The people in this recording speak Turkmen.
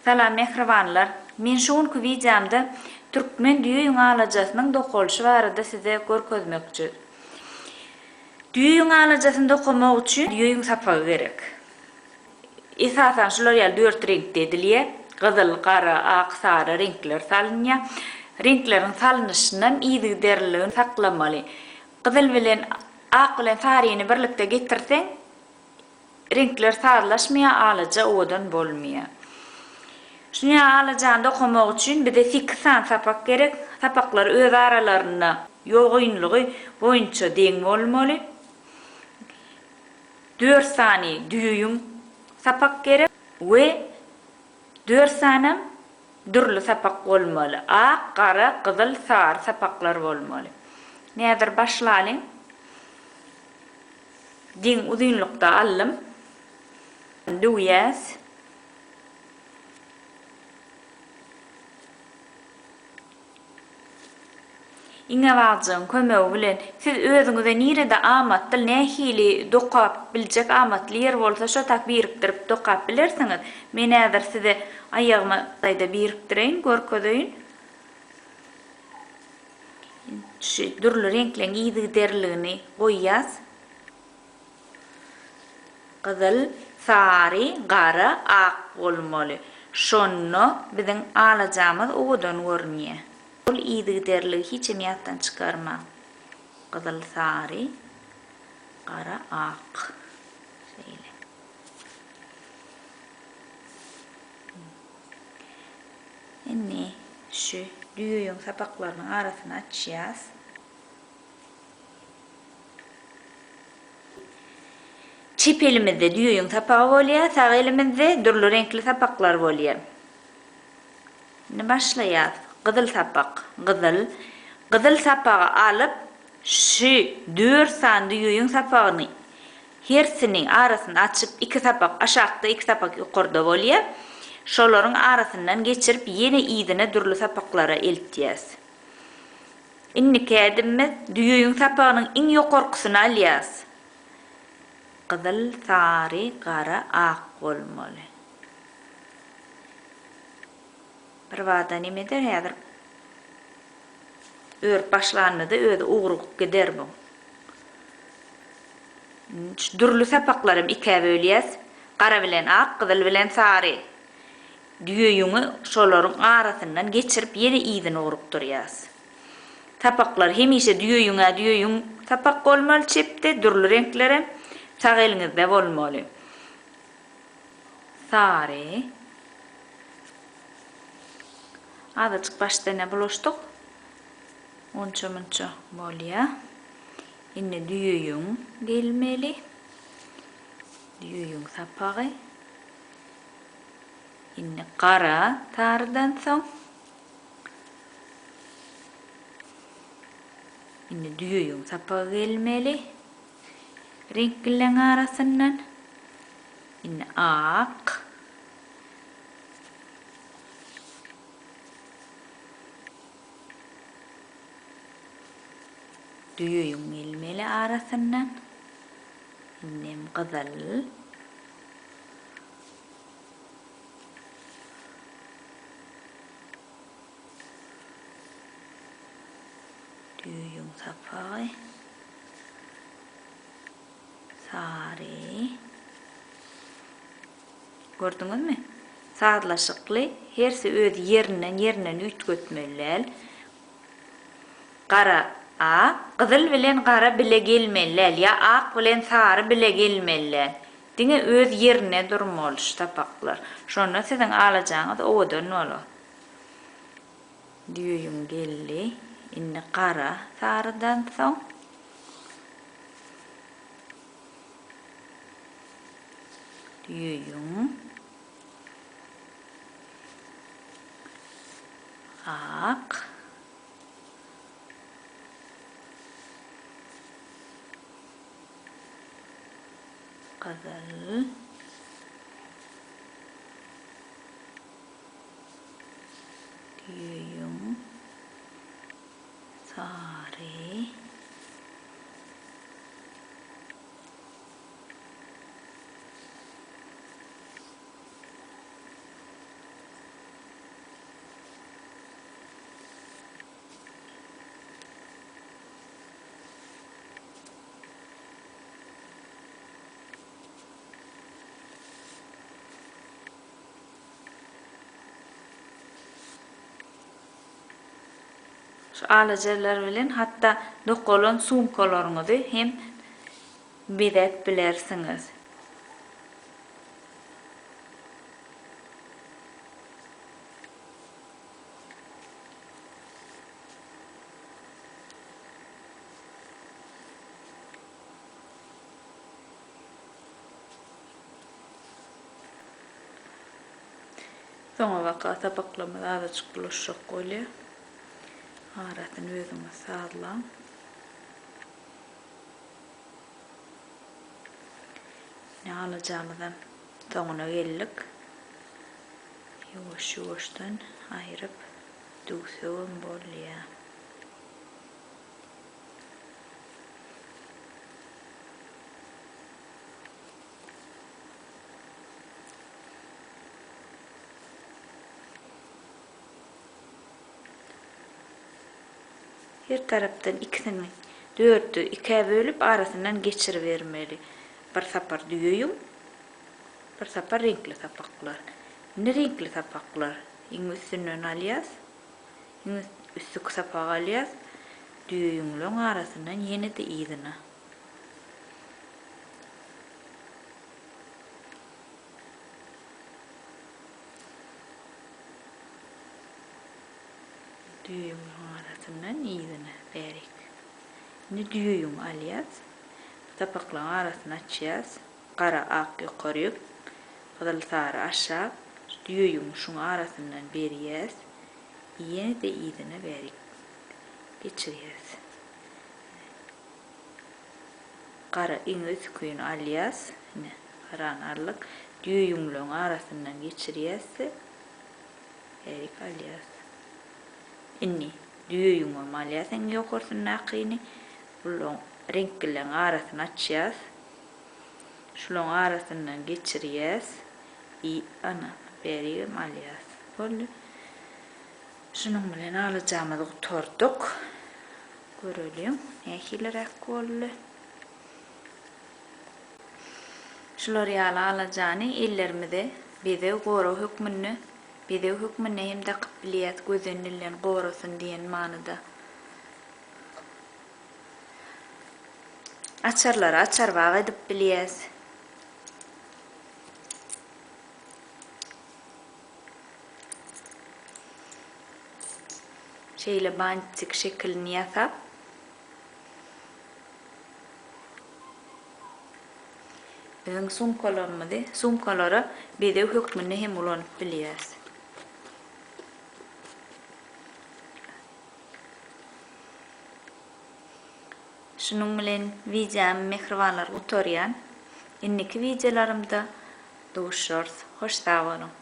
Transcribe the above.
Salam mähribanlar! Men şu günki wideomda türkmen düýe ýüň alajasynyň dokalyşy barada size görkezmekçi. Düýe ýüň alajasyny dokamak üçin düýe ýüň sapagy gerek. Esasan şular ýaly dört reňkde edilýär. Gyzyl, gara, ak, sary reňkler salynýar. Reňkleriň salnyşynam yzygiderliligini saklamaly. Gyzyl bilen ak bilen saryny birlikde getirseň, Reňkler sazlaşmaýar, alaja owadan bolmaýar. Şuny ýaly alajany dokamak üçin bize sekiz sany sapak gerek. Sapaklar öz aralarynda ýogynlygy boýunça deň bolmaly. Dört sany düýe ýüň sapak gerek we dört sanam dürli sapak bolmaly. Ak, gara, gyzyl, sary sapaklar bolmaly. Häzir başlalyň. Deň uzynlykda aldym. Düwýäs. Iňňebagjygyň kömegi bilen siz özüňize nirede amatly, nähili dokap biljek amatly ýer bolsa şo tak birikdirip dokap bilersiňiz. Men häzir size aýagyma da birikdireýin, görkezeýin. Şu dürli reňkleň yzygiderligini goýýas. Gyzyl, sary, gara, ak bolmaly. Şonda biziň alajamyz owadan görünýär. Ol yzygiderligi hiçem ýatdan çykarmaň. Gyzyl, sary, gara, ak. Şeýle. Indi şu düýeýüň sapaklarynyň arasyny açýas. Çep elimizde düýeýüň sapagy bolýar, sag elimizde dürli reňkli sapaklar bolýar. Indi başlaýas. Gyzyl sapak, gyzyl. Gyzyl sapagy alyp, şu dört sany düýeýüň sapagyny Hersiniň arasyny açyp, iki sapak aşakda, iki sapak ýokarda bolýar. Şolaryň arasyndan geçirip, ýene yzyna dürli sapaklara eltýäs. Indiki ädimimiz, düýeýüň sapagynyň iň ýokarkysyny alýas. Gyzyl, sary, gara, ak bolmaly. Birbada neme eder häzir? Örüp başlanymyzda özi ugrugyp gider bu. Şu dürli sapaklary hem ikä bölýäs. Gara bilen ak, gyzyl bilen sary. Düýe ýüňi şolaryň arasyndan geçirip ýene yzyna ugrukdyrýas. Sapaklar hemişe düýe ýüňä düýe ýüň sapak bolmaly çepde, dürli reňklerem sag eliňizde bolmaly. Sary. Azajyk başdan-a bulaşdyk. Onça-munça bolýa. Indi düýe ýüň gelmeli. Düýe ýüň sapagy. Indi gara sarydan soň. Indi düýe ýüň sapagy gelmeli. Reňklileň arasyndan. Indi ak. Düýe ýüň gelmeli arasyndan. Indem gyzyl. Düýe ýüň sapagy. Sary. Gördüňizmi? Sazlaşykly, hersi öz ýerinden ýerinden üýtgetmeli däl. Gara, ak, gyzyl bilen gara bile gelmeli däl ýa ak bilen sary bile gelmeli däl. Diňe öz ýerinde durmaly şu sapaklar. Şonda siziň alajaňyz owadan bolar. Düýe ýüň geldi. Indi gara sarydan soň. Düýe ak. Gyzyl. Düýe sary. Şu alajalar bilen hatda dokalan sumkalaryňyzy hem bezäp bilersiňiz. Soňabaka sapaklarymyz azajyk bulaşjak bolýar. Arasyny özüňiz sazlaň. Ine alajamyzam soňuna geldik. Ýuwaş-ýuwaşdan aýryp düwsegem bolýar. Her tarapdan ikisini dörtde ikä bölüp arasyndan geçiribermeli. Bir sapar düýe ýüň, bir sapar reňkli sapaklar. Indi reňkli sapaklar iň üstünden alýas. Iň üstki sapagy alýas. Düýe ýüňleň arasyndan ýene-de yzyna. Düýe ýüňüň arasyndan yzyna bärik. Indi düýe ýüňi alýas. Sapaklaryň arasyny açýas. Gara ak ýokaryk, gyzyl sary aşak. Şu düýe ýüňi şuň arasyndan berýäs. Ýene-de yzyna bärik geçirýäs. Gara iň üstküni alýas. Ine, garany aldyk. Düýe ýüňleň arasyndan geçirýäs-de, bärik alýas. Indi düýe ýüňem alýas iň ýokarsyndakyny. Bulaň reňklileň arasyny açýas. Şulaň arasyndan geçirýäs. I, ana, bärigem alýas. Boldy. Şunuň bilen alajamyzy gutardyk. Göreliň, nähiliräk boldy. Şular ýaly alajany ellerimize bezeg gorag hökmünde, bezeg hökmünde hem dakyp bilýäs, gözden dilden gorasyn diýen manyda. Açarlary açarbag edip bilýäs. Şeýle bantik şekilini ýasap, biziň sumkalarymyzy sumkalara bezeg hökmünde hem ulanyp bilýäris. Şunuň bilen wideomy mähribanlar gutarýan. Indiki wideolarymda duşarys. Hoş sag boluň.